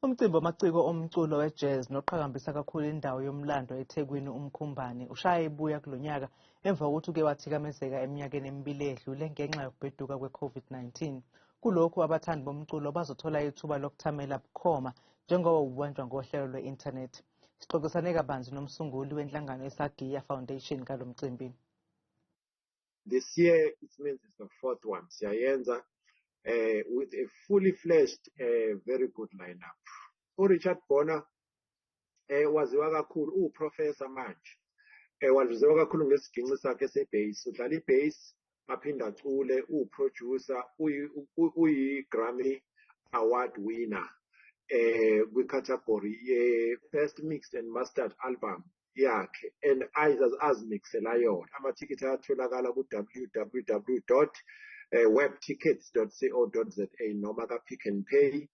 Umcimbi wamaciko omculo we-jazz noqhakambisa kakhulu indawo yomlando eThekwini uMkhumbane ushaye ibuya kulo nyaka emva kokuthi uke wathikamezeka eminyakeni emibili edlule ngenxa yokubheduka kwe-COVID-19. Kulokhu abathandi bomculo bazothola ithuba lokuthamela bukhoma njengoba ububanjwa ngohlelo lwe-inthanethi. Sixoxisane kabanzi nomsunguli wenhlangano iSagiya Foundation ngalo mcimbi. This year it means it's the fourth one. Siyayenza with a fully fledged very good lineup. URichard Bona waziwa kakhulu, uwuprofessor manje. Waziwa kakhulu ngesiginci sakhe se-bass. Udlala i-bass aphinde acule, uwuproducer, uyi-Grammy Award winner kwi-category ye-best mixed and mastered album yakhe and azimixela yona. Amathikithi ayatholakala ku-www.webtickets.co.za noma ka-Pick n Pay.